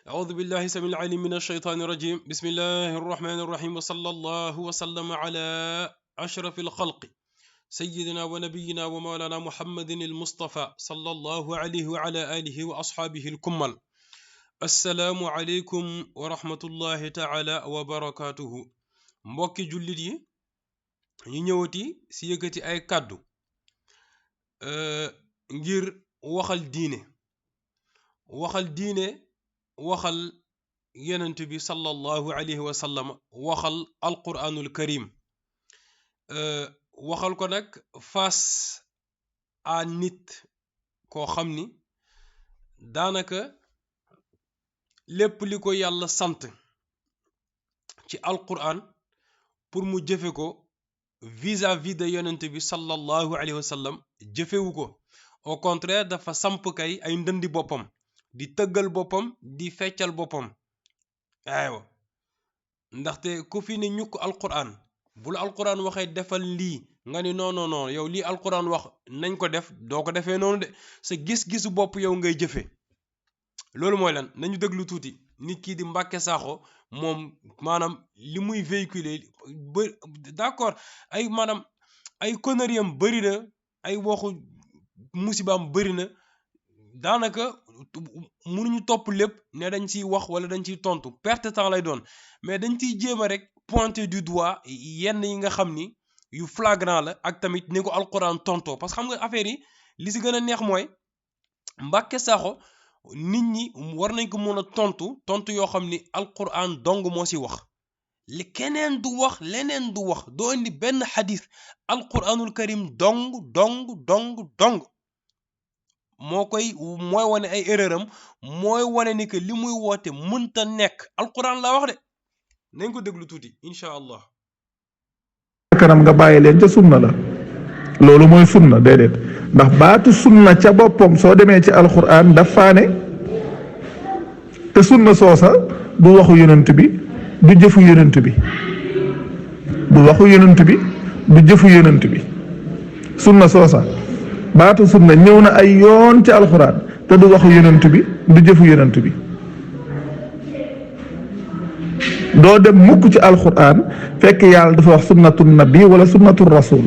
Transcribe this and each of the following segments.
أعوذ بالله السميع العليم من الشيطان الرجيم بسم الله الرحمن الرحيم وصلى الله وسلم على أشرف الخلق سيدنا ونبينا ومولانا محمد المصطفى صلى الله عليه وعلى آله وأصحابه الكمل السلام عليكم ورحمة الله تعالى وبركاته mbokki jullit yi ñu ñëwati si yëkkati ay kàddu ngir waxal diine waxal yenent bi sallallahu alayhi wa sallam waxal alquranul karim waxal ko nag face à nit koo xam ni daanaka lépp li ko yàlla sant ci alquran pour mu jëfe ko vis-à-vis de yonent bi sallallahu alayhi wa sallam jëfewu ko au contraire dafa samp kay ay ndëndi boppam di tëggal boppam di feccal boppam aywa ndaxte ku fi ne ñukk alquran bu la alquran waxee defal lii nga ni non non non yow lii alquran wax nañ ko def doo ko defee noonu de sa gis-gisu bopp yow ngay jëfe loolu mooy lan nañu déglu tuuti nit kii di Mbàkke Sakho moom maanaam li muy véhiculer ba d'accord ay maanaam ay conneries am bëri na ay waxu musibaam bëri na daanaka mënuñu topp lépp ne dañ ciy wax wala dañ ciy tontu perte temps lay doon mais dañ ciy jéem a rek pointer du doigt yenn yi nga xam ni yu flagrant la ak tamit ni ko alquran tontoo parce que xam nga affaire yi li si gën a neex mooy Mbàkke Sakho nit ñi war nañ ko mën a tontu yoo xam ni alquran dong moo si wax li keneen du wax leneen du wax doo indi benn xadis alquranul karim dong mooy wane ay erreur am mooy wane ni que li muy woote mënta nekk alquran laa wax de nañ ko déglu tuuti incha allah. kanam nga bàyyi leen ca sunna la loolu mooy sunna déedéet ndax baatu sunna ca boppam soo demee ci alquran dafa ne te sunna soosa du waxu yonent bi du jëfu yonent bi du waxu yonent bi du jëfu yonent bi sunna soosa baatu sunna ñëw na ay yoon ci alxuraan te du waxu yonent bi du jëfu yonent bi doo dem mukk ci alxuraan fekk yàlla dafa wax sunnatu nabi wala sunnatu rasul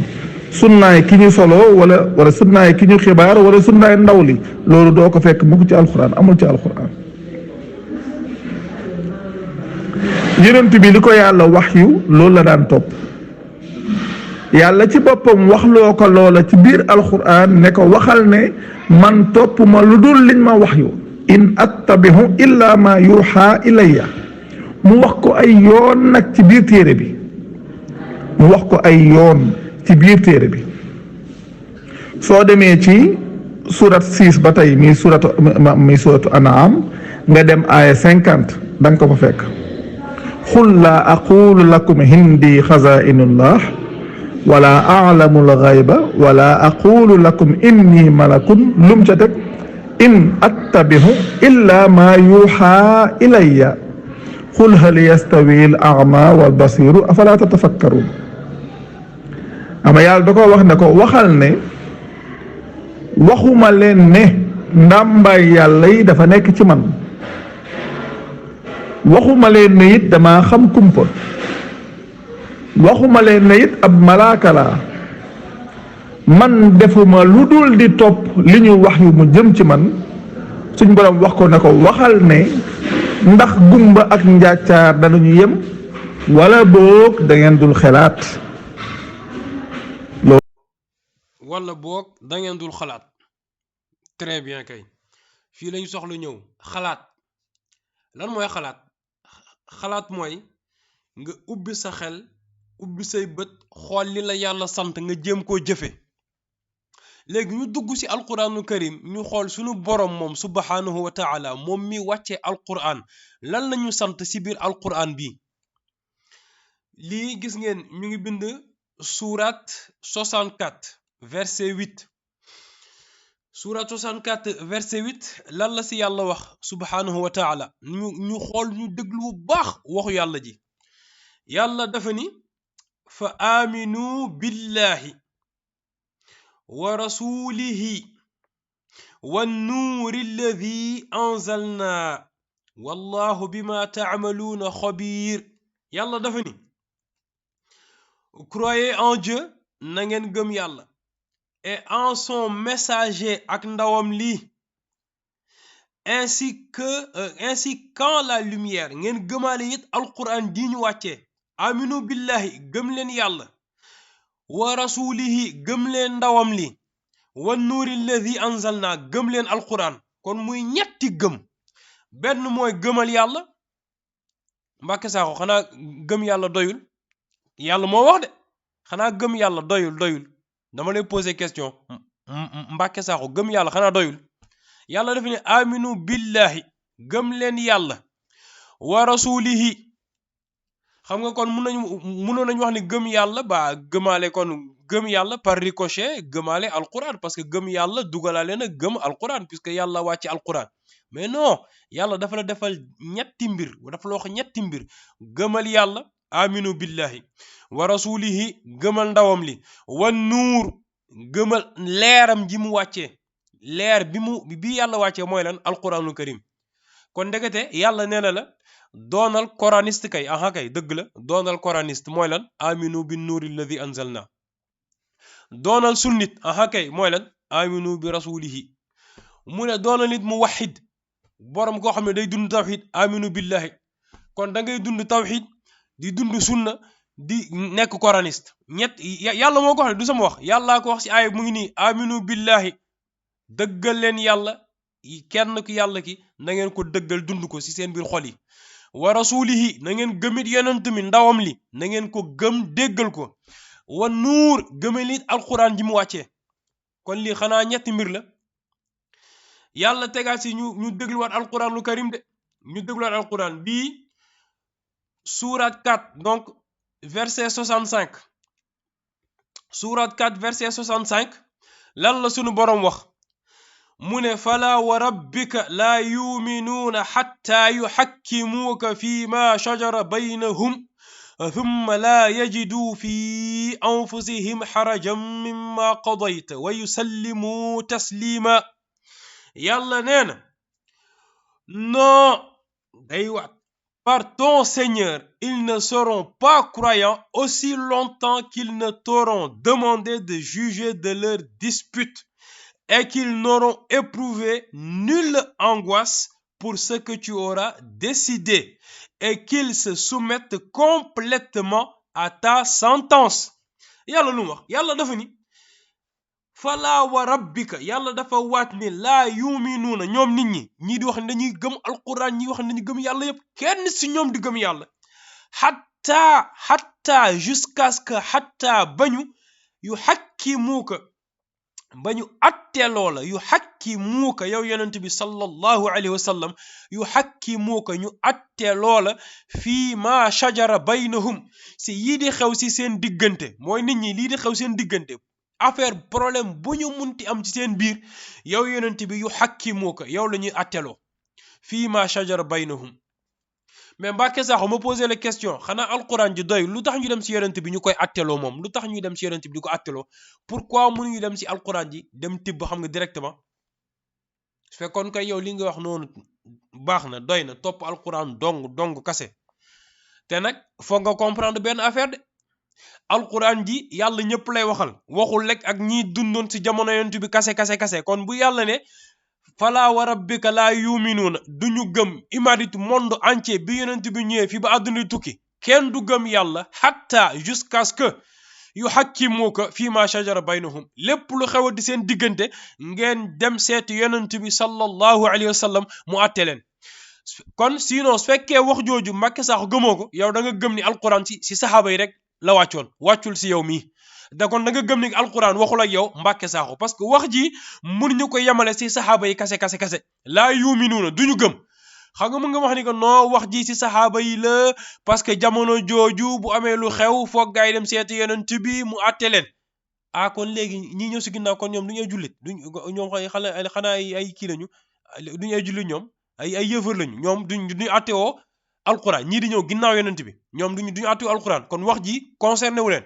sunnaay ki ñu solo wala sunnaay ki ñu xibaar wala sunnaay ndaw li loolu doo ko fekk mukk ci alxuraan amul ci alxuraan yonent bi li ko yàlla wax yu loolu la daan topp yàlla ci boppam waxloo ko loola ci biir alquran ne ko waxal ne man topp ma lu dul liñ ma wax yu in attabihu illa ma yuuxa ilayya mu wax ko ay yoon nag ci biir téere bi mu wax ko ay yoon ci biir téere bi soo demee ci surat 6 ba tey mi suratu an'am nga dem aaya 50 da nga ko fa fekk xul laa aqulu lakum hindi xazainullah wala a'lamu al-ghayba wala aqulu lakum inni malakun lum ca teg in attabihu illa ma yuuxa ilayya qul hal yastawi al-a'ma wal basiru afala tatafakkarun ama yàlla da ko wax ne ko waxal ne waxuma leen ne ndàmbaay yàlla yi dafa nekk ci man waxuma leen ne it damaa xam kumpa waxuma leen ne it ab malaaka laa man defuma lu dul di topp li ñu wax yu mu jëm ci man suñ borom wax ko ne ko waxal ne ndax gumba ak njàccaar danañu yem wala boog da ngeen dul xelaat wala boog da ngeen dul xalaat très bien kay fii lañu soxla ñëw xalaat lan mooy xalaat mooy nga ubbi sa xel ubbi say bët xool li la yàlla sant nga jéem koo jëfe léegi ñu dugg ci alquranul karim ñu xool sunu borom moom subhanahu wa taala moom mi wàccee alquran lan lañu sant ci biir alquran bi lii gis ngeen ñu ngi bind surat 64 verset 8 surat 64 verset 8 lan la ci yàlla wax subhanahu wa taala ñu xool ñu déglu bu baax waxu yàlla ji yàlla dafa ni fa aminu billahi wa rasulihi wan nuuri alladi anzalna wallahu bima taamaluuna xabiir. yàlla dafa ni croyez en Dieu, na ngeen gëm yàlla, et en son messager ak ndawam lii, ainsi qu'en la lumière. ngeen gëmaale it alquran di ñu wàccee. aminu billahi, gëm leen yàlla, wa rasulihi, gëm leen ndawam li, wa nuuri alladi anzalna, gëm leen alquran. kon muy ñetti gëm. benn mooy gëmal yàlla. Mbàkke Saaxo xanaa gëm yàlla doyul? yàlla moo wax de. xanaa gëm yàlla doyul dama lay poser question. Mbàkke Saaxo gëm yàlla xanaa doyul? yàlla dafa ne aminu billahi, gëm leen yàlla, wa rasulihi. xam nga kon mënoon nañu wax ni gëm yàlla ba gëmaale kon gëm yàlla par ricochet gëmaale alquran, parce que gëm yàlla dugalaale na gëm alquran puisque yàlla wàcc alquran. mais non, yàlla dafa la defal ñetti mbir, dafa la wax ñetti mbir. gëmal yàlla, aminu billahi, wa rasulihi, gëmal ndawam li, wa nuur, gëmal leeram ji mu wàccee. leer bi yàlla wàccee mooy lan? alquranul karim. kon ndekete yàlla nee na la doonal coraniste kay. aha kay, dëgg la, doonal coraniste mooy lan? aminu bi nuuri alladi anzalna. doonal sunnit, aha kay, mooy lan? aminu bi rasulihi. mu ne doonal nit mu waxid, borom koo xam ne day dund tawxid, aminu billahi. kon da ngay dund tawxid di dund sunna di nekk coraniste. ñett yàlla moo ko wax, du sama wax, yàllaa ko wax ci aaya mu ngi nii, aminu billahi, dëggal leen yàlla, kenn ku yàlla ki na ngeen ko dëggal, dund ko ci seen biir xol yi. wa rasulihi, na ngeen gëmit yonent mi, ndawam li, na ngeen ko gëm déggal ko. wa nuur, gëmel it alquran ji mu wàccee. kon lii xanaa ñetti mbir la. yàlla tegaat si ñu dégluwaat alquran lu karim de. ñu dégluwaat alquran bii surat 4 donc verset 65. surat 4 verset 65 lan la sunu borom wax? mu ne fala wa rabbika laa yuminuuna xatta yuxakkimuuka fi ma shajara baynahum thumma laa yajiduu fi anfusihim xarajan mimma qadayta wa yusallimuu taslima. yàlla nee na non, day wax par ton Seigneur, ils ne seront pas croyants aussi longtemps qu'ils ne t'auront demandé de juger de leurs disputes et qu'ils n'auront éprouvé nulle angoisse pour ce que tu auras décidé et qu'ils se soumettent complètement à ta sentence. yàlla lu mu wax? yàlla dafa ni fala wa rabbika, yàlla dafa waat ni laa yuminuuna, ñoom nit ñii di wax ne dañuy gëm alquran, ñi wax ne dañuy gëm yàlla yëpp, kenn si ñoom di gëm yàlla xatta jusqu'à ce que xatta bañu yu xakkimuuka, bañu atteloo la, yu xakkimuuka yow yonent bi sallallahu alayhi wa sallam, yu xakkimuuka ñu atteloo la fii ma shajara baynahum, si yii di xew si seen diggante. mooy nit ñi lii di xew seen diggante, affaire problème bu ñu munti am ci seen biir, yow yonent bi yu xakkimuuka, yow la ñuy atteloo fii ma shajara baynahum. mais Mbàkke Saaxo ma posé la question, xanaa alquran ji doy lu tax ñu dem si yonent bi ñu koy atteloo moom? lu tax ñuy dem si yonent bi di ko atteloo? pourquoi mënuñu dem si alquran ji dem tibb xam nga directement? su fekkoon kay yow li nga wax noonu baax na, doy na, topp alquran dong kase. te nag foog nga comprendre benn affaire de. alquran ji yàlla ñëpp lay waxal, waxul lekk ak ñiy dundoon si jamono yonent bi kase. kon bu yàlla ne fala wa rabbika laa yuminuuna, duñu gëm humanité monde entier bi yonent bi ñëwee fi ba àdduna tukki, kenn du gëm yàlla hatta jusqu'à ce que yu xakkimuuka fii ma shajara baynahum, lépp lu xewati seen diggante ngeen dem seeti yonent bi sallallahu alayhi wa sallam mu àtte leen. kon sinon su fekkee wax jooju Mbàkke Saaxo gëmoo ko, yow da nga gëm ni alquran si saxaaba yi rek la wàccul si yow mii. da kon da nga gëm ni alquran waxul ak yow Mbàkke Saaxo, parce que wax ji mënuñu ko yemale si saxaaba yi kase laa yuminuuna, duñu gëm. xam nga mën nga wax ni que non, wax ji si saxaaba yi la, parce que jamono jooju bu amee lu xew foog gaa yi dem seeti yonent bi mu àtte leen. kon léegi ñi ñëw si ginnaaw kon ñoom duñu ay jullit, ñoom xanaa ay kii lañu, duñu ay jullit, ñoom ay yëfër lañu, ñoom duñu àttewoo alquran. ñii di ñëw ginnaaw yonent bi ñoom duñu àttewoo alquran. kon wax ji concerné wu leen.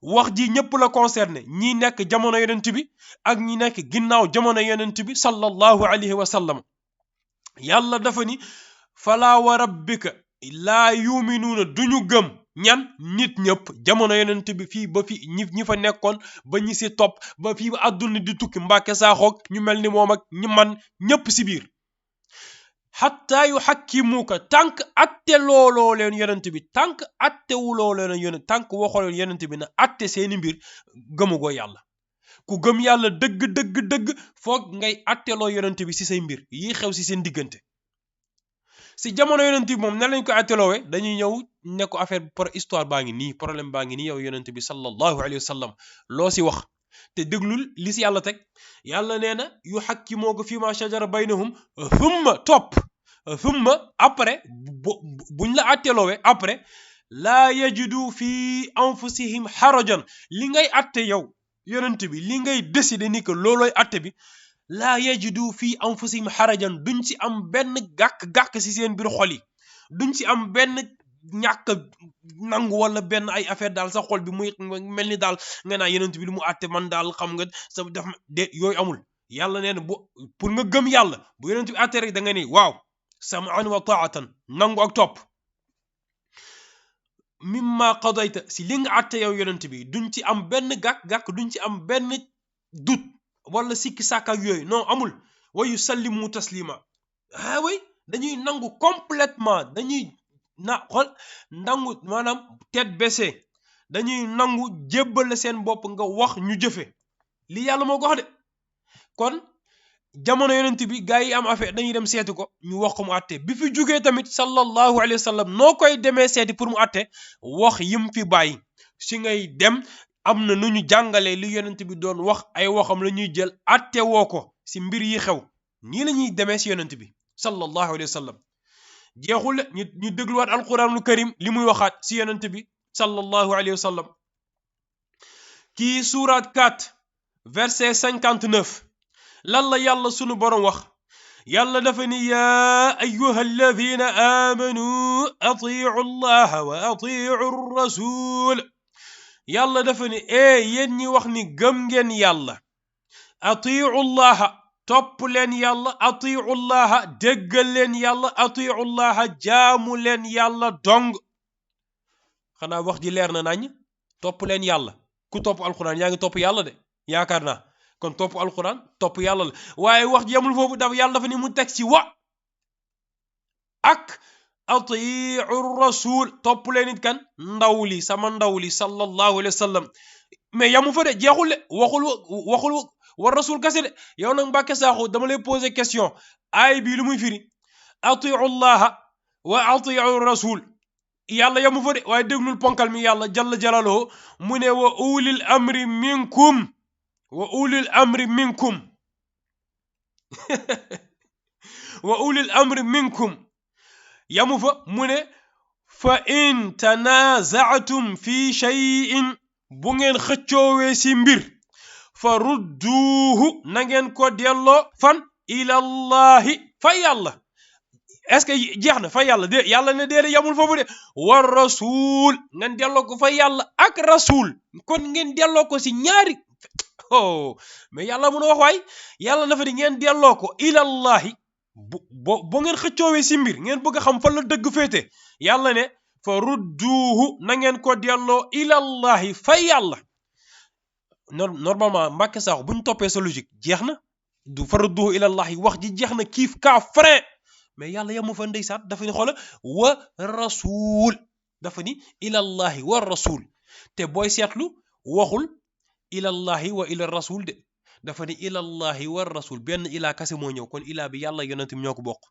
wax ji ñëpp la concerné, ñi nekk jamono yonent bi ak ñi nekk ginnaaw jamono yonent bi sallallahu alayhi wa sallam. yàlla dafa ni fala wa rabbika laa yuminuuna duñu gëm ñan nit ñëpp jamono yonent bi fii ba fi ñi fa nekkoon ba ñi si topp ba fii ba àdduna di tukki Mbàkke Saaxoog ñu mel ni moom ak ñi man ñëpp si biir xatta yu xakkimuuka tànk atte looloo leen yonent bi tànk atte wuloo leen yonent tànk waxoo leen yonent bi na atte seeni mbir gëmugoo yàlla ku gëm yàlla dëgg foog ngay atteloo yonent bi si say mbir yi xew si seen diggante si jamono yonent bi moom ne lañ ko atteloowe dañuy ñëw ne ko affaire par histoire baa ngi nii problème baa ngi nii yow yonent bi sallallahu alayhi wa sallam loo si wax te déglul li si yàlla teg yàlla nee na yu xakkimoo ko fii ma shajara baynahum thumma après buñ la atteloowe après laa yajidu fi anfusihim harajan li ngay atte yow yonent bi li ngay décider ni que loolooy atte bi laa yajidu fi anfusihim harajan duñ ci am benn gàkk-gàkk ci seen biir xol yi duñ ci am benn ñàkk nangu wala benn ay affaire daal sa xol bi muy mel ni daal nga naa yonent bi lu mu atte man daal xam nga sa def de yooyu amul yàlla nee na bu pour nga gëm yàlla bu yonent bi atte rek da nga ni waaw sam'an wa ta'atan nangu ak topp mimma qadayta si li nga atte yow yonent bi duñ ci am benn gàkk-gàkk duñ ci am benn dut wala sikki sàkk ak yooyu non amul wa yusallimu taslima way dañuy nangu complètement dañuy nangu maanaam tête baissée dañuy nangu jébbal seen bopp nga wax ñu jëfe li yàlla moo ko wax de kon jamono yonent bi gaa yi am affaire dañuy dem seeti ko ñu wax ko mu àtte bi fi jugee tamit sallallahu alayhi wa sallam noo koy demee seeti pour mu àtte wax yim fi bàyyi si ngay dem am na nu ñu jàngalee li yonent bi doon wax ay waxam la ñuy jël àtte woo ko si mbir yi xew nii la ñuy demee si yonent bi sallallahu alayhi wa sallam jeexul ñu dégluwaat alquranul karim li muy waxaat si yonent bi sallallahu alayhi wa sallam kii surat 4 verset 59 lan la yàlla sunu borom wax yàlla dafa ni yaa ayyuha alladina amanu atiu allaha wa atiu rasul yàlla dafa ni yéen ñi wax ni gëm ngeen yàlla atiu allaha topp leen yàlla atiu allaha déggal leen yàlla atiu allaha jaamu leen yàlla dong xanaa wax ji leer na nañ topp leen yàlla ku topp alquran yaa ngi topp yàlla de yaakaar naa kon topp alquran topp yàlla la waaye wax ji yamul foofu dafa yàlla dafa ni mu teg ci wa ak atiu rasul topp leen it kan ndaw li sama ndaw li sallallahu alayhi wa sallam mais yamu fa de jeexul de waxul war rasul kase de yow nag Mbàkke Saaxo dama lay poser question aay bii lu muy firi atiu allaha wa atiu rasul yàlla yamu fa de waaye déglul ponkal mi yàlla jalla jalaluhu mu ne wa ulil amri minkum wa ulil amri minkum wa ulil amri minkum yamu fa mu ne fa in tanaza'tum fi shay'in bu ngeen xëccoowee si mbir fa rudduuhu na ngeen ko delloo fan ilallahi fa yàlla est-ce que jeex na fa yàlla de yàlla ne déedéet yamul foofu de war rasul ngeen delloo ko fa yàlla ak rasul kon ngeen delloo ko si ñaari mais yàlla mun a wax waay yàlla dafa di ngeen delloo ko ilallahi bo ngeen xëccoowee si mbir ngeen bëgg a xam fan la dëgg féete yàlla ne fa rudduuhu na ngeen ko delloo ilallahi fa yàlla normalement Mbàkke Saaxo bu ñu toppee sa logique jeex na du fa rudduuhu ilallahi wax ji jeex na kiif kaa frein mais yàlla yamu fa ndeysaan dafa ni xoola wa rasul dafa ni ilallahi wa rasul te booy seetlu waxul ilallahi wa ila rasul de dafa ni ilallahi wa rasul benn ilaa kase moo ñëw kon ilaa bi yàlla yonent bi ñoo ko bokk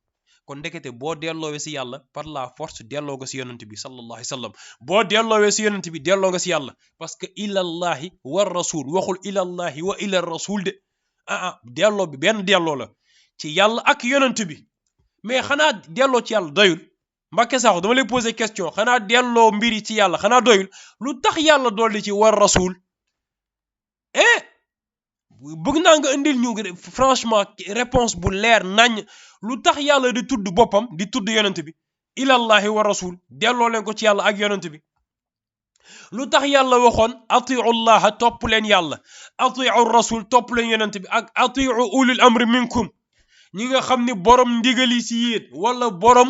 kon ndekete boo delloowe si yàlla par la force delloo nga si yonent bi sallallahu alayhi wa sallam boo delloowe si yonent bi delloo nga si yàlla parce que ilallahi wa rasul waxul ilallahi wa ila rasul de delloo bi benn delloo la ci yàlla ak yonent bi mais xanaa delloo ci yàlla doyul Mbàkke Saaxo dama lay poser question xanaa delloo mbiri ci yàlla xanaa doyul lu tax yàlla dolli ci war rasul bëgg naa nga indil ñu franchement réponse bu leer nañ lu tax yàlla di tudd boppam di tudd yonent bi ilallahi wa rasul delloo leen ko ci yàlla ak yonent bi lu tax yàlla waxoon atiu llaha topp leen yàlla atiu rasul topp leen yonent bi ak atiu ulil amri minkum ñi nga xam ni borom ndigali si yéen wala borom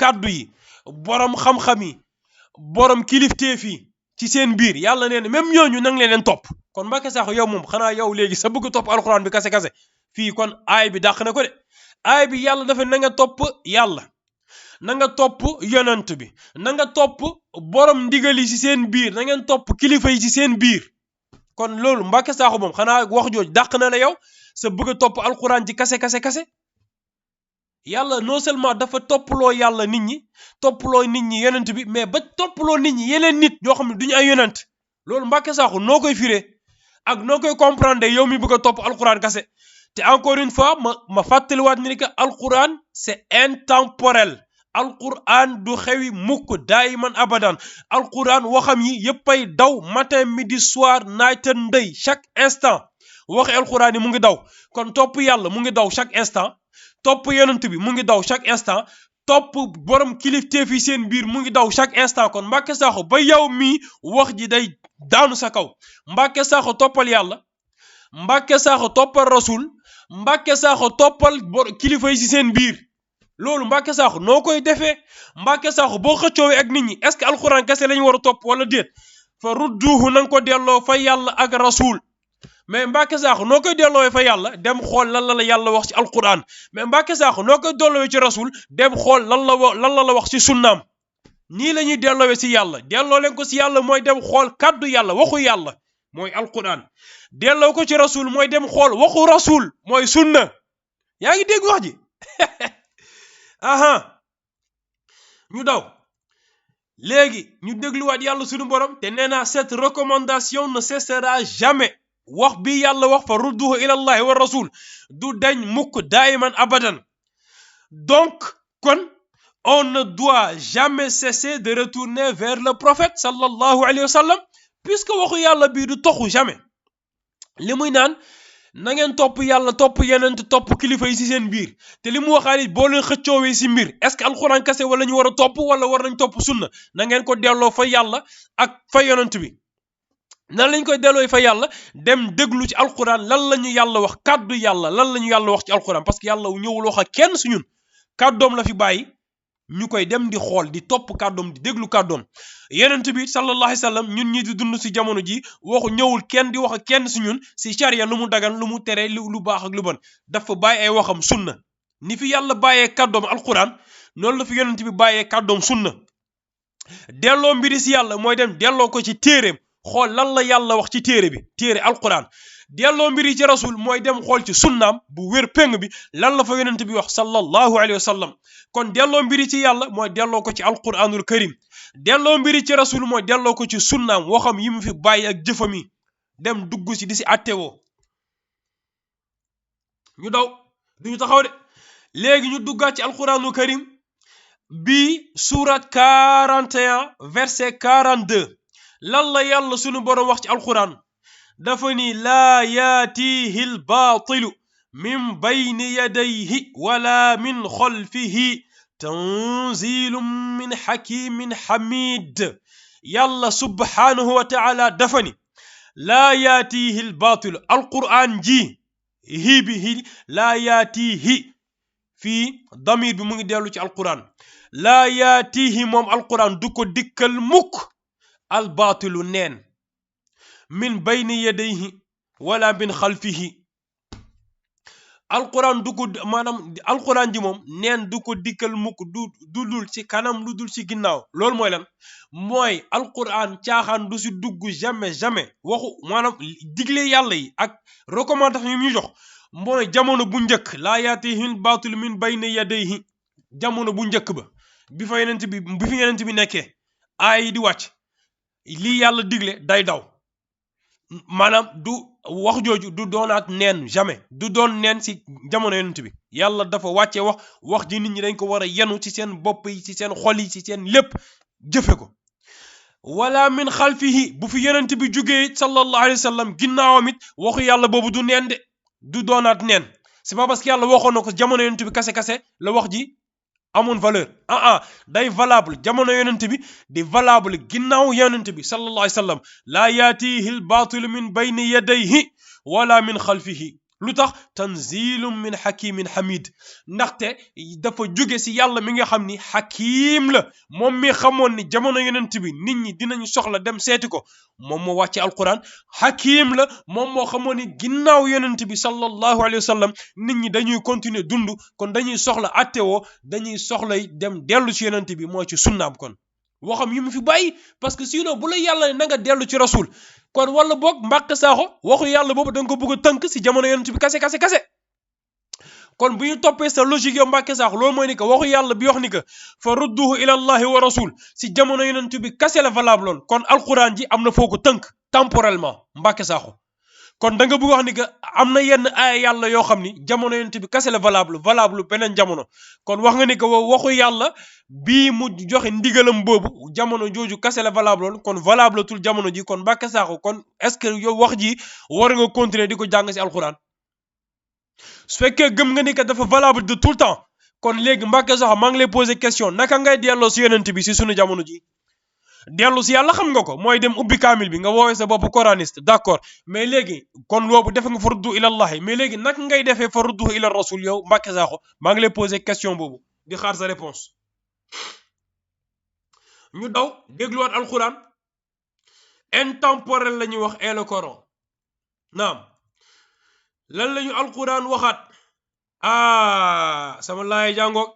kàddu yi borom xam-xam yi borom kilifteef yi ci seen biir yàlla nee na même ñooñu nang leen topp kon Mbacké Sakho yow moom xanaa yow léegi sa bëgg topp alxuraan bi kase fii kon aay bi dàq na ko de aay bi yàlla dafa na nga topp yàlla na nga topp yonent bi na nga topp borom ndigal yi ci seen biir na ngeen topp kilifa yi ci seen biir kon loolu Mbacké Sakho moom xanaa wax jooju dàq na la yow sa bëgg a topp alxuraan ci kase yàlla non seulement dafa topploo yàlla nit ñi topploo nit ñi yonent bi mais ba topploo nit ñi yeneen nit yoo xam ne duñu ay yonent loolu Mbacké Sakho noo koy firee ak noo koy comprendre yow mi bëgg a topp alxuraan kase te encore une fois ma fàttaliwaat ni que alxuraan c'est intemporel alquran du xewi mukk daayiman abadan alquran waxam yi yëppay daw matin midi soir night and day chaque instant waxi alquran yi mu ngi daw kon topp yàlla mu ngi daw chaque instant topp yonent bi mu ngi daw chaque instant topp borom kilifteef yi seen biir mu ngi daw chaque instant kon Mbacké Sakho ba yow mii wax ji day daanu sa kaw Mbacké Sakho toppal yàlla Mbacké Sakho toppal rasul Mbacké Sakho toppal kilifa yi ci seen biir loolu Mbacké Sakho noo koy defee Mbacké Sakho boo xëccoowee ak nit ñi est-ce que alxuraan kese lañu war a topp wala déet fa rudduhu na nga ko delloo fa yàlla ak rasul mais Mbacké Sakho noo koy delloowee fa yàlla dem xool lan la yàlla wax ci alxuraan mais Mbacké Sakho noo koy delloowee ci rasul dem xool lan la wax ci sunnaam nii la ñuy delloowee ci yàlla delloo leen ko ci yàlla mooy dem xool kàddu yàlla waxu yàlla mooy alxuraan delloo ko ci rasul mooy dem xool waxu rasul mooy sunna yaa ngi dégg wax ji aha ñu daw léegi ñu dégluwaat yàlla suñu borom te nee naa cette recommandation ne cessera jamais wax bi yàlla wax fa rudduhu ila allahi wa rasul du dañ mukk daayiman abadan donc kon on ne doit jamais cesser de retourner vers le prophète sallallahu alayhi wa sallam puisque waxu yàlla bii du toxu jamais li muy naan na ngeen topp yàlla topp yeneen topp kilifa yi ci seen biir te li mu waxaale boo leen xëccoowee ci mbir est-ce que alxuraan kese wala ñu war a topp wala war nañ topp sunna na ngeen ko delloo fa yàlla ak fa yonent bi nan lañ koy delloo fa yàlla dem déglu ci alxuraan lan la ñu yàlla wax kàddu yàlla lan la ñu yàlla wax ci alxuraan parce que yàlla ñëwul wax ak kenn su ñun kàddoom la fi bàyyi ñu koy dem di xool di topp kàddoom di déglu kàddoom yonent bi sallallahu alayhi wa sallam ñun ñi di dund ci jamono ji waxu ñëwul kenn di wax ak kenn ci ñun ci charia lu mu dagan lu mu tere lu baax ak lu bon dafa bàyyi ay waxam sunna ni fi yàlla bàyyee kàddoom alquran noonu la fi yonent bi bàyyee kàddoom sunna delloo mbiri ci yàlla mooy dem delloo ko ci téereem xool lan la yàlla wax ci téere bi téere alquran delloo mbiri ci rasul mooy dem xool ci sunnaam bu wér péng bi lan la fa yonent bi wax sallallahu alayhi wa sallam kon delloo mbiri ci yàlla mooy delloo ko ci alquranul karim delloo mbiri ci rasul mooy delloo ko ci sunnaam waxam yi mu fi bàyyi ak jëfam yi dem dugg ci di ci attewoo ñu daw duñu taxaw de léegi ñu duggaat ci alquranul karim bi surat 41 verset 42 lan la yàlla sunu borom wax ci alquran dafa ni laa yaatihi lbaatilu min bayni yadayhi wala min xalfihi tanzilum min hakimin hamid yàlla subhanahu wa taala dafa ni laa yaatihi lbaatilu alquran ji hii bi hii laa yaatihi fii damir bi mu ngi dellu ci alquran laa yaatihi moom alquran du ko dikkal mukk albaatilu neen min bayni yadayhi wala min xalfihi alquran du ko maanaam alquran ji moom neen du ko dikkal mukk du dul ci kanam lu dul ci ginnaaw loolu mooy lan mooy alquran caaxaan du ci dugg jamais waxu maanaam digle yàlla yi ak recommandation yi ñu jox mooy jamono bu njëkk laa yaatihil baatil min bayni yadayhi jamono bu njëkk ba bi fi yonent bi nekkee aay yi di wàcc lii yàlla digle day daw maanaam du wax jooju du doonaat neen jamais du doon neen ci jamono yonent bi yàlla dafa wàcce wax ji nit ñi dañ ko war a yenu ci seen bopp yi ci seen xol yi ci seen lépp jëfe ko wala min xalfihi bu fi yonent bi jugee sallallahu alayhi wa sallam ginnaawam it waxu yàlla boobu du neen de du doonaat neen c'est pas parce que yàlla waxoon na ko jamono yonent bi kase la wax ji amoon valeur day valable jamono yonent bi di valable ginnaaw yonent bi sallallahu alayhi wa sallam laa yaatihi l baatilu min bayni yadayhi wala min xalfihi lu tax tanzilum min hakimin hamid ndaxte dafa jóge si yàlla mi nga xam ni hakim la moom mi xamoon ni jamono yonent bi nit ñi dinañu soxla dem seeti ko moom moo wàcce alquran hakim la moom moo xamoon ni ginnaaw yonent bi sallallahu alayhi wa sallam nit ñi dañuy continuer dund kon dañuy soxla attewoo dañuy soxla dem dellu ci yonent bi moo ci sunnaam kon waxam yi mu fi bàyyi parce que sinon bu la yàlla na nga dellu ci rasul kon wala boog Mbàkke Sakho waxu yàlla boobu da nga ko bëgg a tënk si jamono yonent bi kase kon bu ñu toppee sa logique yow Mbàkke Sakho loolu mooy ni que waxu yàlla bi wax ni que fa rudduhu ila allahi wa rasul si jamono yonent bi kase la valable lool kon alquran ji am na foo ko tënk temporellement Mbàkke Sakho kon da nga bëgg wax ni que am na yenn aaya yàlla yoo xam ni jamono yonent bi kase la valable beneen jamono kon wax nga ni que waxu yàlla bii mu joxe ndigalam boobu jamono jooju kase la valable lool kon valable tul jamono ji kon Mbàkke Sakho kon est-ce que yow wax ji war nga continuer di ko jàng si alquran su fekkee gëm nga ni que dafa valable de tout le temps kon léegi Mbàkke Sakho maa ngi lay poser question naka ngay delloo si yonent bi si sunu jamono ji dellu si yàlla xam nga ko mooy dem ubbi kaamil bi nga woowee sa bopp coraniste d'accord mais léegi kon boobu defe nga fa ruddu ila allahi mais léegi naka ngay defee fa ruddu ila rasul yow Mbàkke Sakho maa ngi lay poser question boobu di xaar sa réponse ñu daw dégluwaat alquran intemporel la ñuy wax et le Coran naam lan la ñu alquran waxaat sama laay jàngoog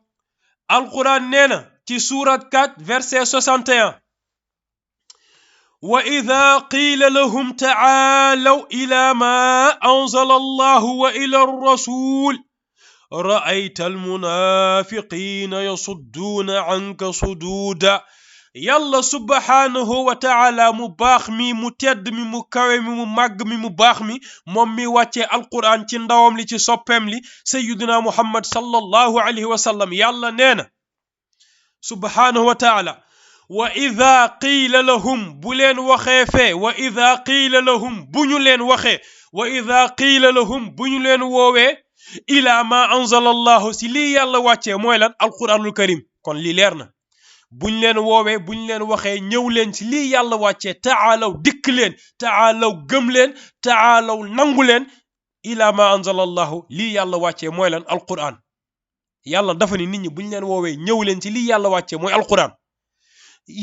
alquran nee na ci surat 4 verset 61 wa ida qiila lahum taalaw ila ma anzala allahu wa ila arrasul ra'ayta almunafiqina yasudduuna anka suduuda yàlla subhanahu wa taala mu baax mi mu tedd mi mu kawe mi mu màgg mi mu baax mi moom mi wàccee alquran ci ndawam li ci soppeem li sayyidina muhammad sallallahu alayhi wa sallam yàlla nee na subhanahu wa taala wa ida qiila lahum bu leen waxee fee wa ida qiila lahum bu ñu leen waxee wa ida qiila lahum bu ñu leen woowee ila ma anzala allahu si lii yàlla wàccee mooy lan alquranul karim kon lii leer na buñ leen woowee buñ leen waxee ñëw leen ci lii yàlla wàccee taalaw dikk leen taalaw gëm leen taalaw nangu leen ila ma anzala allahu lii yàlla wàccee mooy lan alquran yàlla dafa ni nit ñi buñ leen woowee ñëw leen ci lii yàlla wàccee mooy alquran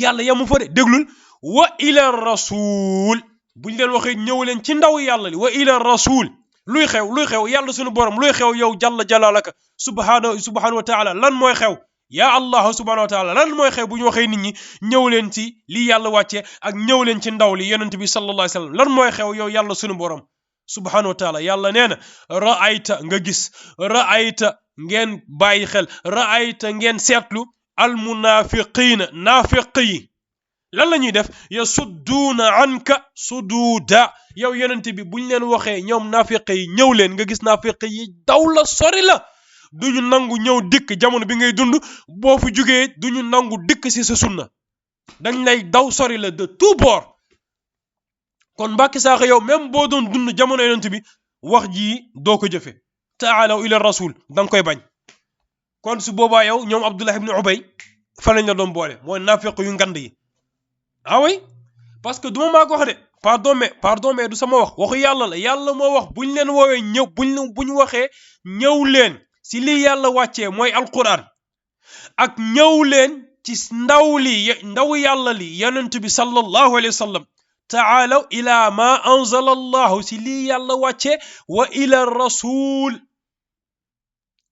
yàlla yamu fa de déglul wa ila rasul buñ leen waxee ñëw leen ci ndaw yàlla li wa ila rasul luy xew yàlla sunu borom luy xew yow jalla jalalaka subhanahu wa taala lan mooy xew yaa allah subhanahu wa taala lan mooy xew bu ñu waxee nit ñi ñëw leen ci lii yàlla wàccee ak ñëw leen ci ndaw li yonent bi sallallahu alayhi wa sallam lan mooy xew yow yàlla sunu borom subhanahu wa taala yàlla nee na ra'ayta nga gis ra'ayta ngeen bàyyi xel ra'ayta ngeen seetlu almunafiqina naafiq yi lan la ñuy def yasudduuna anka suduuda yow yonent bi buñ leen waxee ñoom naafiq yi ñëw leen nga gis naafiq yi daw la sori la duñu nangu ñëw dikk jamono bi ngay dund boo fi jugee duñu nangu dikk ci sa sunna dañ lay daw sori la de tout bord kon Mbàkke Sakho yow même boo doon dund jamono yonent bi wax ji doo ko jëfe taalaw ila rasul danga koy bañ kon su boobaa yow ñoom Abdullah ibn Ubay fan lañ la doon boole mooy naafiq yu ngand yi oui parce que duma maa ko wax de pardon mais du sama waxu yàlla la yàlla moo wax buñ leen woowee ñëw buñ waxee ñëw leen si lii yàlla wàccee mooy alquran ak ñëw leen ci ndaw yàlla li yonent bi sallallahu alayhi wa sallam taalaw ila ma anzala allahu si lii yàlla wàccee wa ila rasul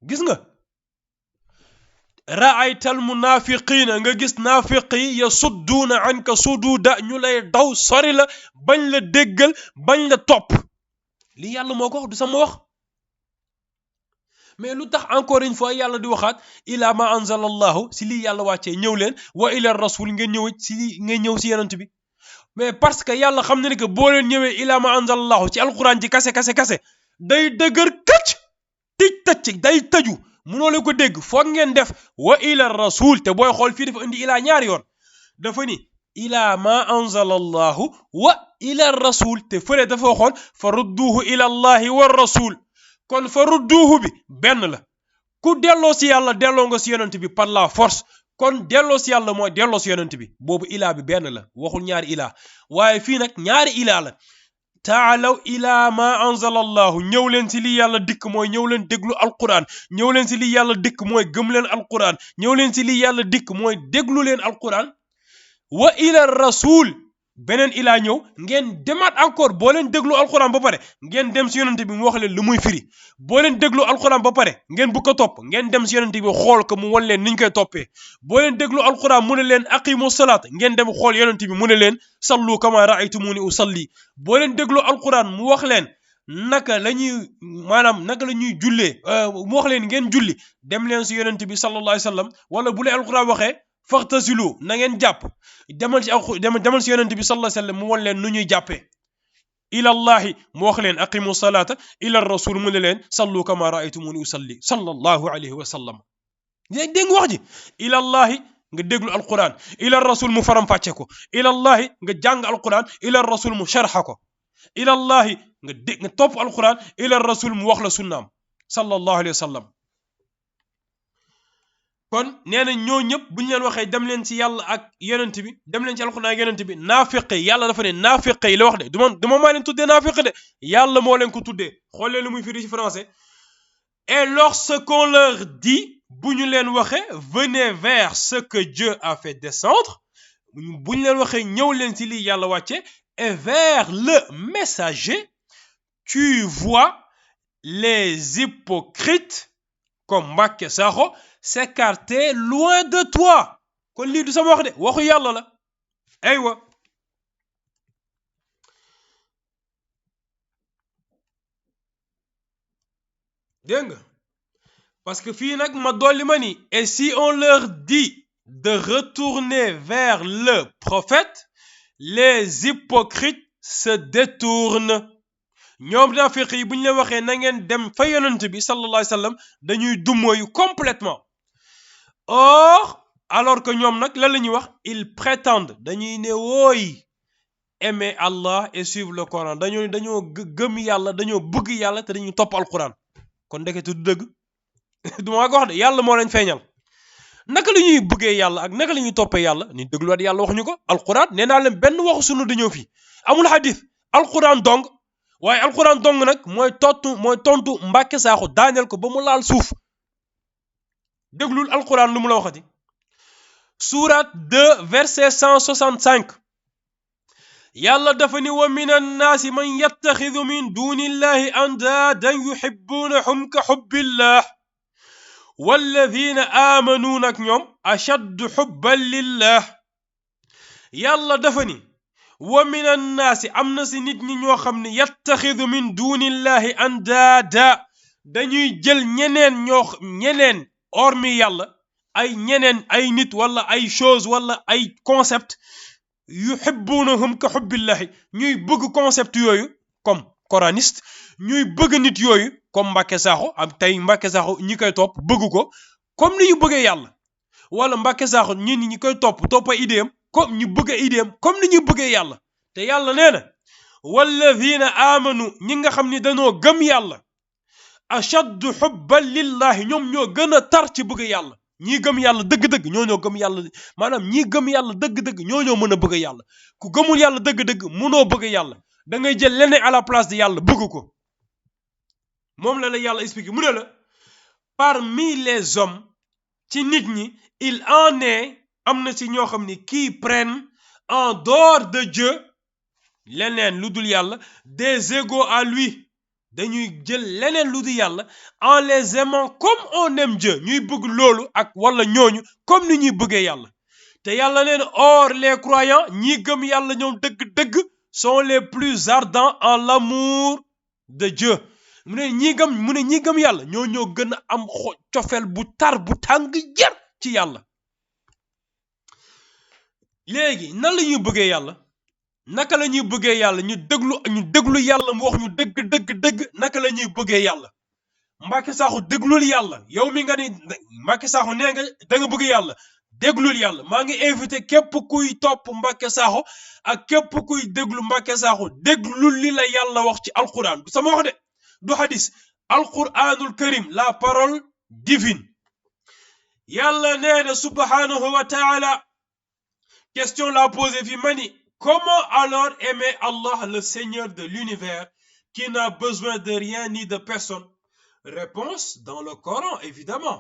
gis nga ra'aytal munafiqina nga gis naafiq yi yasudduuna anka suduuda ñu lay daw sori la bañ la déggal bañ la topp lii yàlla moo ko wax du sama wax mais lu tax encore une fois yàlla di waxaat ila ma anzala allahu si lii yàlla wàccee ñëw leen wa ila rasul ngeen ñëw si yonent bi mais parce que yàlla xam na ne que boo leen ñëwee ila ma anzala allahu ci alquran ji kase day dëgër këcc tëj day tëju munoo leen ko dégg foog ngeen def wa ila rasul te booy xool fii dafa indi ilaa ñaari yoon dafa ni ila ma anzala allahu wa ila rasul te fële dafa waxoon fa rudduhu ila allahi wa rasul kon fa rudduhu bi benn la ku delloo si yàlla delloo nga si yonent bi par la force kon delloo si yàlla mooy delloo si yonent bi boobu ilaa bi benn la waxul ñaari ilaa waaye fii nag ñaari ilaa la taalaw ila ma anzala allahu ñëw leen si li yàlla dikk mooy ñëw leen déglu alquran ñëw leen si li yàlla dikk mooy gëm leen alquran ñëw leen si li yàlla dikk mooy déglu leen alquran wa ila rasul beneen ilaa ñëw ngeen demaat encore boo leen déglu alquran ba pare ngeen dem si yonente bi mu wax leen lu muy firi boo leen déglu alquran ba pare ngeen bu ko topp ngeen dem si yonente bi xool ko mu wan leen niñ koy toppee boo leen déglu alquran mu ne leen aqimu salaat ngeen dem xool yonente bi mu ne leen sallu kama raaytumuni usalli boo leen déglu alquran mu wax leen naka la ñuy maanaam naka la ñuy jullee mu wax leen ngeen julli dem leen si yonente bi sallallahu alayhi wa sallam wala bu leen alquran waxee faxtasilu na ngeen jàpp demal si yonente bi sallallahu alayhi wa sallam mu won leen nu ñuy jàppee ilallahi mu wax leen aqimu salata ila rasul mu ne leen sallu kama raaytumuni usalli sallallahu alayhi wa sallam dégg nga wax ji ilallahi nga déglu alquran ila rasul mu faram fàcce ko ilallahi nga jàng alquran ila rasul mu sharxa ko ilallahi nga topp alquran ila rasul mu wax la sunnaam sallallahu alayhi wa sallam kon nee na ñoo ñëpp bu ñu leen waxee dem leen ci yàlla ak yonent bi dem leen ci alxuraan ak yonent bi naafiq yi yàlla dafa ne naafiq yi la wax de duma maa leen tuddee naafiq de yàlla moo leen ko tuddee xool leen lu muy firi ci français et lorsqu'on leur dit bu ñu leen waxee venez vers ce que Dieu a fait descendre bu ñu leen waxee ñëw leen ci lii yàlla wàcce et vers le messager tu vois les hypocrites comme Mbacké Sakho s'écarter loin de toi kon lii du sama wax de waxu yàlla la aywa dégg nga parce que fii nag ma dolli ma ni et si on leur dit de retourner vers le prophète les hypocrites se détournent ñoom naafiq yi bu ñu leen waxee na ngeen dem fa yonent bi sallallahu alayhi wa sallam dañuy dummóoyu complètement or alors que ñoom nag lan la ñuy wax ils prétendent dañuy ne wooy aimer Allah et suivre le Coran dañoo gëm yàlla dañoo bëgg yàlla te dañuy topp alquran kon ndekete du dëgg du maa ko wax de yàlla moo leen feeñal naka la ñuy bëggee yàlla ak naka la ñuy toppee yàlla ni dégluwaat yàlla wax ñu ko alquran nee naa leen benn waxu sunu dañoo fii amul hadith alquran dong waaye alquran dong nag mooy tontu Mbacké Sakho daaneel ko ba mu laal suuf déglul alquran lu mu la waxati sourate 2 verset 165 yàlla dafa ni wa min annaasi man yattaxidu min dunillahi andaadan yuhibbunahum ka hubbillah walladina aamanu nag ñoom ashaddu hubban lillah yàlla dafa ni wa min annaasi am na si nit ñi ñoo xam ne yattaxidu min dunillahi andaada dañuy jël ñeneen hormis yàlla ay ñeneen ay nit wala ay chose wala ay concept yuhibbunahum ka hubbillahi ñuy bëgg concept yooyu comme coraniste ñuy bëgg nit yooyu comme Mbacké Sakho am tey Mbacké Sakho ñi koy topp bëgg ko comme ni ñu bëggee yàlla wala Mbacké Sakho ñi koy toppa idéem comme ñu bëgg idéem comme ni ñu bëggee yàlla te yàlla nee na walladina amanu ñi nga xam ni dañoo gëm yàlla ashaddu hubban lillahi ñoom ñoo gën a tar ci bëgg yàlla ñii gëm yàlla dëgg-dëgg ñoo gëm yàlla maanaam ñii gëm yàlla dëgg-dëgg ñoo mën a bëgg yàlla ku gëmul yàlla dëgg-dëgg mënoo bëgg yàlla da ngay jël leneen à la place de yàlla bëgg ko moom la yàlla expliqué mu ne la parmi les hommes ci nit ñi il en est am na ci ñoo xam ni qui prennent en dehors de Dieu leneen lu dul yàlla des égaux à lui dañuy jël leneen lu dul yàlla en les aimant comme on aime Dieu ñuy bëgg loolu ak wala ñooñu comme ni ñuy bëggee yàlla te yàlla nee na or les croyants ñi gëm yàlla ñoom dëgg-dëgg sont les plus ardents en l'amour de Dieu mu ne ñi gëm yàlla ñoo gën a am cofeel bu tar bu tàng jër ci yàlla léegi nan la ñuy bëggee yàlla naka la ñuy bëggee yàlla ñu déglu yàlla mu wax ñu dëgg naka la ñuy bëggee yàlla Mbacké Sakho déglul yàlla yow mi nga ni Mbacké Sakho nee nga da nga bëgg yàlla déglul yàlla maa ngi invité képp kuy topp Mbacké Sakho ak képp kuy déglu Mbacké Sakho déglul li la yàlla wax ci alquran du sama wax de du hadis alquranul karim la parole divine yàlla nee na subhanahu wa taala question la posé fi mani comment alors aimer Allah, le Seigneur de l'univers, qui n'a besoin de rien ni de personne? Réponse dans le Coran, évidemment.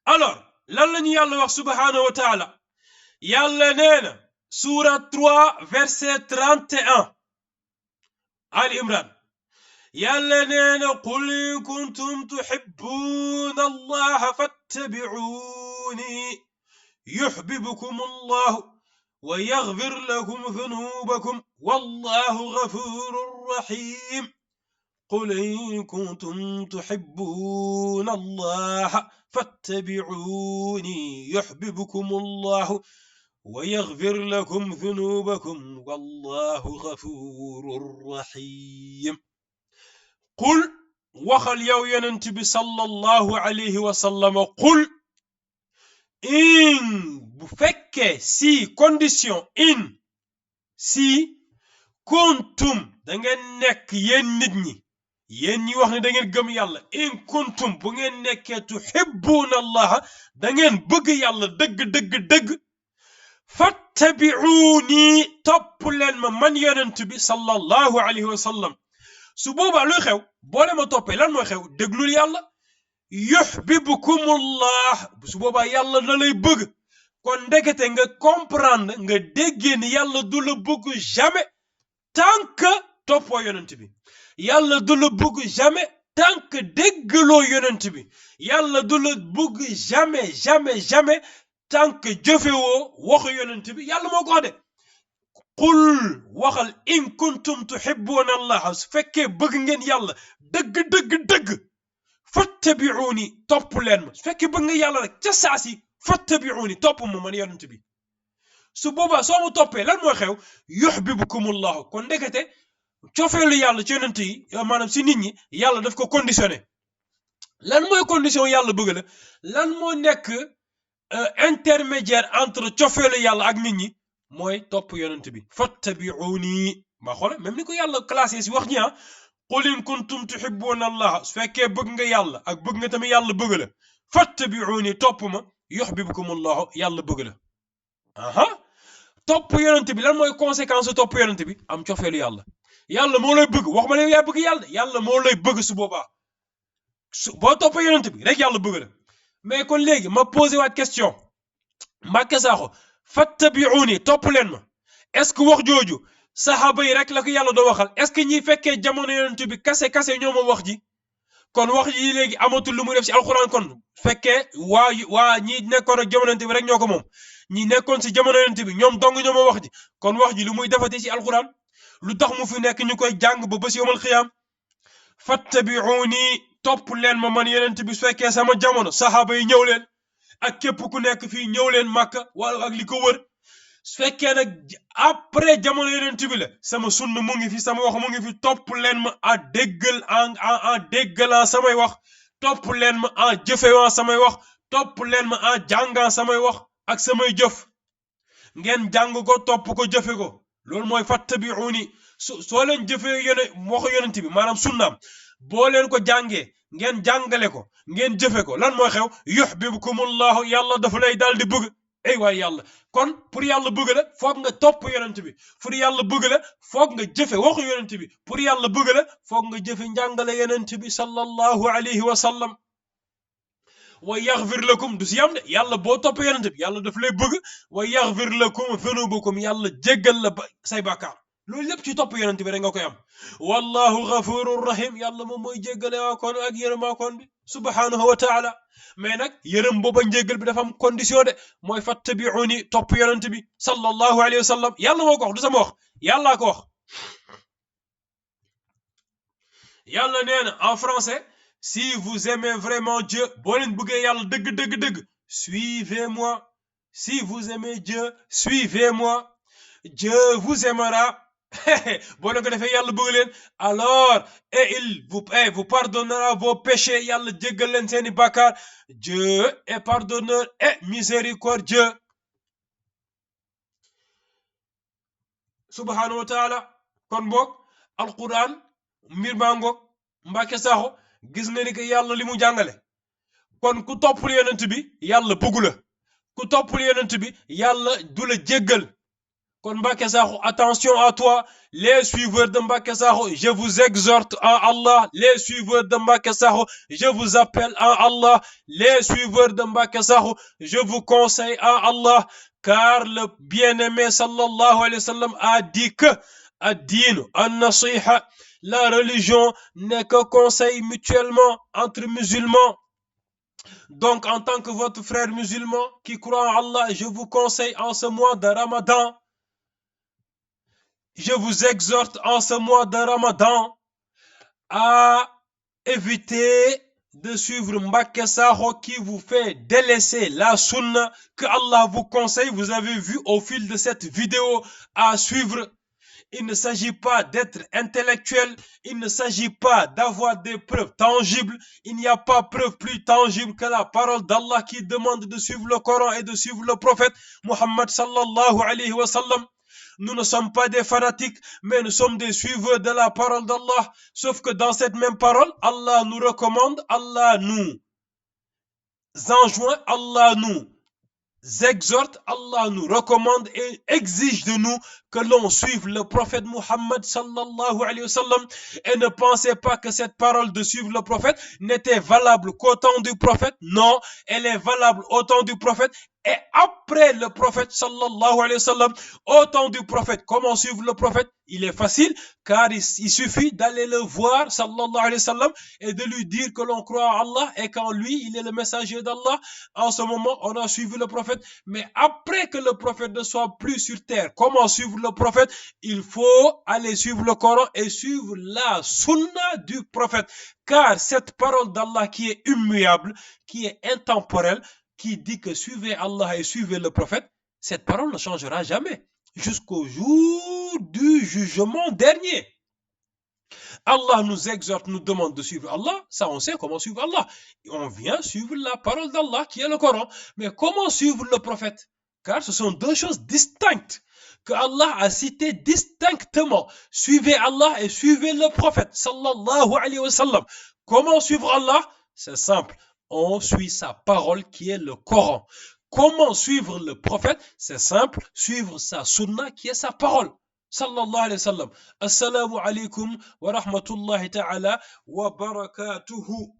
Alors, lan la ñu yàlla wax subhanahu wa taala? Yàlla nee na, sourate 3 verset 31, Ali Imran. yàlla nee na qul in kuntum tuhibbuna allaha fattabi'uni yuhbibkum allahu wa yaghfir lakum dhunubakum wallahu ghafurur rahim. qul in kuntum tuhibbuna allaha fattabi'uni yuhbibkum allahu wa yaghfir lakum dhunubakum wallahu ghafurur rahim. qul waxal yow yonent bi sallallahu alayhi wa sallam, qul in bu fekkee si condition in si kuntum da ngeen nekk yéen nit ñi, yéen ñi wax ne da ngeen gëm yàlla, in kuntum bu ngeen nekkee tuhibbuuna allaha da ngeen bëgg yàlla dëgg dëgg dëgg, fattabi'uuni topp leen ma man yonent bi sallallahu alayhi wa sallam. su boobaa luy xew boo leen ma toppee lan mooy xew? déglul yàlla, yuhbibkumullah, su boobaa yàlla da lay bëgg. kon ndekete nga comprendre nga déggee ni yàlla du la bëgg jamais tant que toppoo yonent bi. yàlla du la bëgg jamais tant que déggaloo yonent bi. yàlla du la bëgg jamais jamais jamais tant que jëfewoo waxu yonent bi. yàlla moo ko wax de. qul waxal in kuntum tuhibbuuna allaha, su fekkee bëgg ngeen yàlla dëgg dëgg dëgg, fattabi'uuni topp leen ma. su fekkee bëgg nga yàlla rek ca saasi fattabi'uuni topp ma man yonent bi. su boobaa soo ma toppee lan mooy xew? yuhbibkumullahu. kon ndekete cofeelu yàlla ci yonent yi maanaam si nit ñi yàlla daf ko conditionné. lan mooy condition yàlla bëgg la? lan moo nekk intermédiaire entre cofeelu yàlla ak nit ñi? mooy topp yonent bi. fattabi'uuni ma xool même ni ko yàlla classé si wax ñi qul in kuntum tuhibbuuna allaha, su fekkee bëgg nga yàlla ak bëgg nga tamit yàlla bëgg la, fattabi'uuni topp ma yuhbibkumullahu, yàlla bëgg la. aha topp yonent bi lan mooy conséquence topp yonent bi? am cofeelu yàlla. yàlla moo lay bëgg, wax ma ne yaa bëgg yàlla, yàlla moo lay bëgg. su boobaa boo topp yonent bi rek yàlla bëgg la. mais kon léegi ma posé waat question, Mbacké Sakho, fattabi'uuni topp leen ma, est-ce que wax jooju saxaaba yi rek la ko yàlla doo waxal? est-ce que ñi fekkee jamono yonent bi kase ñoo ma wax ji? kon wax ji léegi amatul lu muy def si alxuraan. kon fekkee waa ñi nekkoon ak jamono yonent bi rek ñoo ko moom, ñi nekkoon si jamono yonent bi ñoom dong ñoo ma wax ji. kon wax ji lu muy defati si alxuraan? lu tax mu fi nekk ñu koy jàng ba bés yawmal xiyaam? fattabi'uuni topp leen ma man yonent bi su fekkee sama jamono saxaaba yi ñëw leen, ak képp ku nekk fii ñëw leen Makka wala ak li ko wër. su fekkee nag après jamono yonent bi la, sama sunna mu ngi fi, sama wax mu ngi fi, topp leen ma en déggal en déggalant samay wax, topp leen ma en jëfewant samay wax, topp leen ma en jàngaan samay wax ak samay jëf. ngeen jàng ko topp ko jëfe ko, loolu mooy fattabi'uuni. soo leen jëfee waxu yonent bi maanaam sunnaam, boo leen ko jàngee ngeen jàngale ko ngeen jëfe ko, lan mooy xew? yuhbibkumullahu, yàlla dafa lay daal di bëgg. ay waay yàlla, kon pour yàlla bëgg la foog nga topp yonent bi. pour yàlla bëgg la foog nga jëfe waxu yonent bi. pour yàlla bëgg la foog nga jëfe njàngale yonent bi sallallahu alayhi wa sallam. wa yaghfir lakum du si yam de, yàlla boo topp yonent bi yàlla daf lay bëgg. wa yaghfir lakum dhunubakum, yàlla jéggal la say bàkkaar. loolu lépp ci topp yonent bi rek nga koy am. wallahu ghafurur rahim, yàlla moom mooy jéggale waakoon ak yërëmaakoon bi subhanahu wa taala. mais nag yërëm booba njéggal bi dafa am condition de, mooy fattabi'uni topp yonent bi sallallahu alayhi wa sallam. yàlla moo ko wax, du sama wax, yàllaa ko wax. yàlla nee na en français, si vous aimez vraiment Dieu, boo leen bëggee yàlla dëgg dëgg dëgg, suivez-moi. si vous aimez Dieu, suivez-moi. Dieu vous aimera. boo leen ko defee yàlla bëgg leen, alors et il vous pardonnera vos péchés, yàlla jéggal leen seeni bàkkaar. Dieu est pardonneur et miséricordieux subhanahu wa taala. kon boog alquran mbir maa ngoog. Mbacké Sakho, gis nga ni que yàlla li mu jàngale. kon ku toppul yonent bi yàlla bëggu la, ku toppul yonent bi yàlla du la jéggal. Kon Mbacké Sakho, attention à toi, les suiveurs de Mbacké Sakho, je vous exhorte en Allah, les suiveurs de Mbacké Sakho, je vous appelle en Allah, les suiveurs de Mbacké Sakho, je vous conseille en Allah, car le bien-aimé sallallahu alayhi wa sallam a dit que ad-din an-nasiha, la religion n'est que conseil mutuellement entre musulmans. Donc, en tant que votre frère musulman qui croit en Allah, je vous conseille en ce mois de Ramadan, je vous exhorte en ce mois de Ramadan à éviter de suivre Mbacké Sakho qui vous fait délaisser la sunna que Allah vous conseille. Vous avez vu au fil de cette vidéo à suivre. Il ne s'agit pas d'être intellectuel, il ne s'agit pas d'avoir des preuves tangibles. Il n'y a pas preuve plus tangible que la parole d'Allah qui demande de suivre le Coran et de suivre le prophète Muhammad sallallahu alayhi wa sallam. Nous ne sommes pas des fanatiques, mais nous sommes des suiveurs de la parole d'Allah. Sauf que dans cette même parole, Allah nous recommande, Allah nous enjoint, Allah nous exhorte, Allah nous recommande et exige de nous que l'on suive le prophète Muhammad sallallahu alayhi wa sallam. Et ne pensez pas que cette parole de suivre le prophète n'était valable qu'au temps du prophète. Non, elle est valable au temps du prophète et après le prophète sallallahu alayhi wa sallam. Au temps du prophète, comment suivre le prophète? Il est facile, car il suffit d'aller le voir sallallahu alayhi wa sallam et de lui dire que l'on croit en Allah et qu'en lui il est le messager d'Allah. En ce moment, on a suivi le prophète. Mais après que le prophète ne soit plus sur terre, comment suivre le prophète? Il faut aller suivre le Coran et suivre la sunna du prophète. Car cette parole d'Allah qui est immuable, qui est intemporelle, qui dit que suivez Allah et suivez le prophète, cette parole ne changera jamais jusqu'au jour du jugement dernier. Allah nous exhorte, nous demande de suivre Allah, ça on sait comment suivre Allah. On vient suivre la parole d'Allah qui est le Coran. Mais comment suivre le prophète? Car ce sont deux choses distinctes que Allah a citées distinctement. Suivez Allah et suivez le prophète sallallahu alayhi wa sallam. Comment suivre Allah? C'est simple, on suit sa parole qui est le Coran. Comment suivre le prophète? C'est simple, suivre sa sunna qui est sa parole. sallallahu alayhi wa sallam. Assalamu alaikum wa rahmatullahi ta'ala wa barakatuhu.